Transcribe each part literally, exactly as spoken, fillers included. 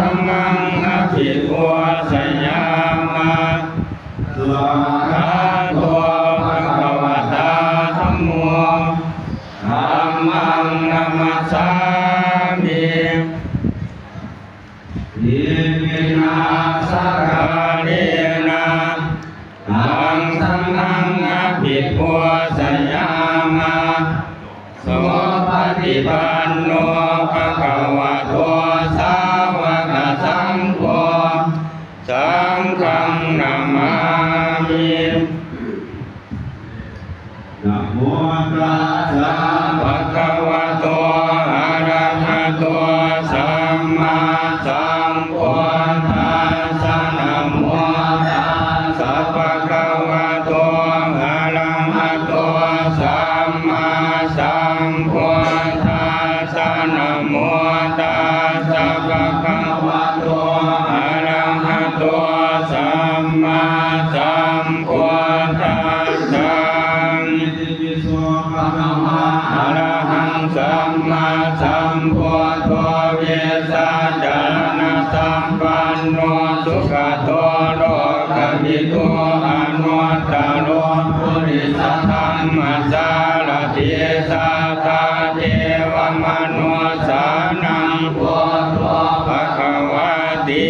Dhammaṃ abhipūjayāma. Svākkhāto bhagavatā dhammo. Dhammaṃ namassāmi. Iminā sakkārena taṃ saṅghaṃ abhipūjayāma. Supaṭipanno bhagavato sāvakasaṅgho. Saṅghaṃ namāmi. Namo tassa bhagavato arahato sammāsambuddhassa. Namo tassa bhagavato arahato sammāsambuddhassa. Namo tassa bhagavato arahato sammāsambuddhassa. Itipi so bhagavā arahaṃ sammāsambuddho vijjācaraṇasampanno sugato lokavidū anuttaro purisadammasārathi satthā devamanussānaṃ buddho bhagavāti.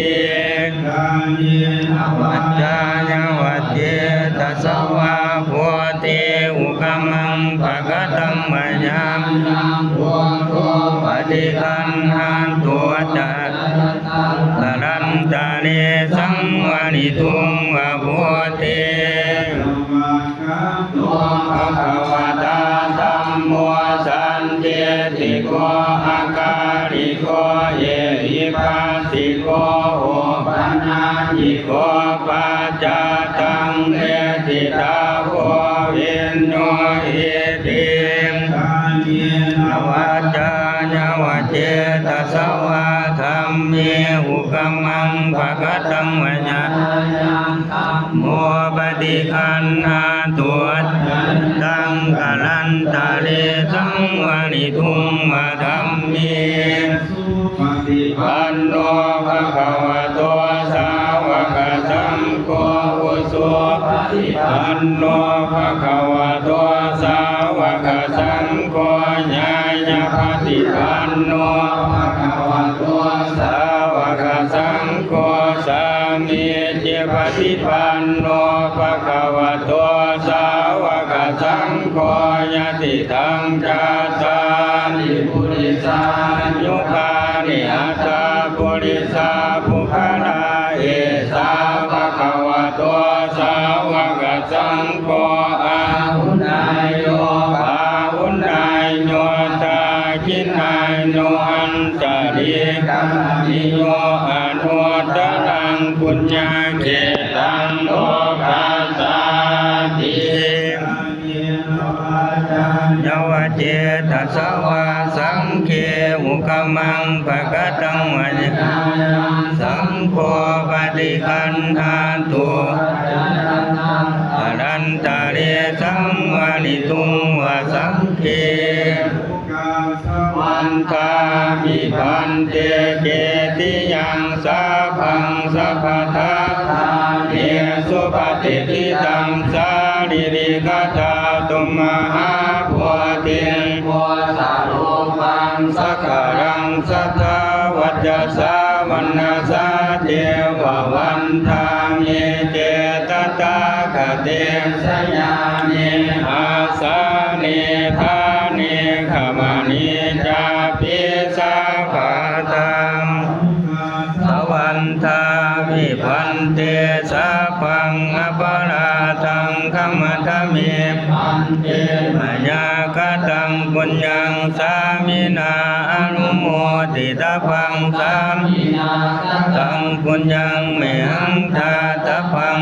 Kāyena vācāya va cetasā vā buddhe kukammaṃ pakataṃ mayā yaṃ buddho paṭiggaṇhatu accayantaṃ kālantare saṃvarituṃ va buddhe. Svākkhāto bhagavatā dhammo sandiṭṭhiko akāliko ehipassiko opanayiko paccattaṃ veditabbo viññūhīti. Kāyena vācāya va cetasā vā dhamme kukammaṃ pakataṃ mayā yaṃ dhammo paṭiggaṇhatu accayantaṃ kālantare saṃvarituṃ va dhamme. Supaṭipanno bhagavato sāvakasaṅgho, ujupaṭipanno bhagavato sāvakasaṅgho, ñāyapaṭipanno bhagavato sāvakasaṅgho, sāmīcipaṭipanno bhagavato sāvakasaṅgho, yadidaṃ cattāri purisayugāni aṭṭha purisapuggalā, esa bhagavato sāvakasaṅgho, āhuneyyo pāhuneyyo dakkhiṇeyyo añjalikaraṇīyo anuttaraṃ puññakkhettaṃ lokassāti. Kāyena vācāya va cetasā vā saṅghe kukammaṃ pakataṃ mayā yaṃ saṅgho paṭiggaṇhatu accayantaṃ kālantare saṃvarituṃ va saṅghe. Ukāsa vandāmi bhante cetiyaṃ sabbaṃ sabbaṭṭhānesu patiṭṭhitaṃ sārīrikadhātu mahābodhiṃ buddharūpaṃ sakalaṃ sadā vacasā manasā ceva vandāmi te tathāgate. Sayane āsane ṭhāne gamane cāpi sabbadā vandāmi bhante sabbaṃ aparādhaṃ khamatha me bhante. Mayā kataṃ puññaṃ sāminā anumoditabbaṃ, sāminā kataṃ puññaṃ mayhaṃ dātabbaṃ,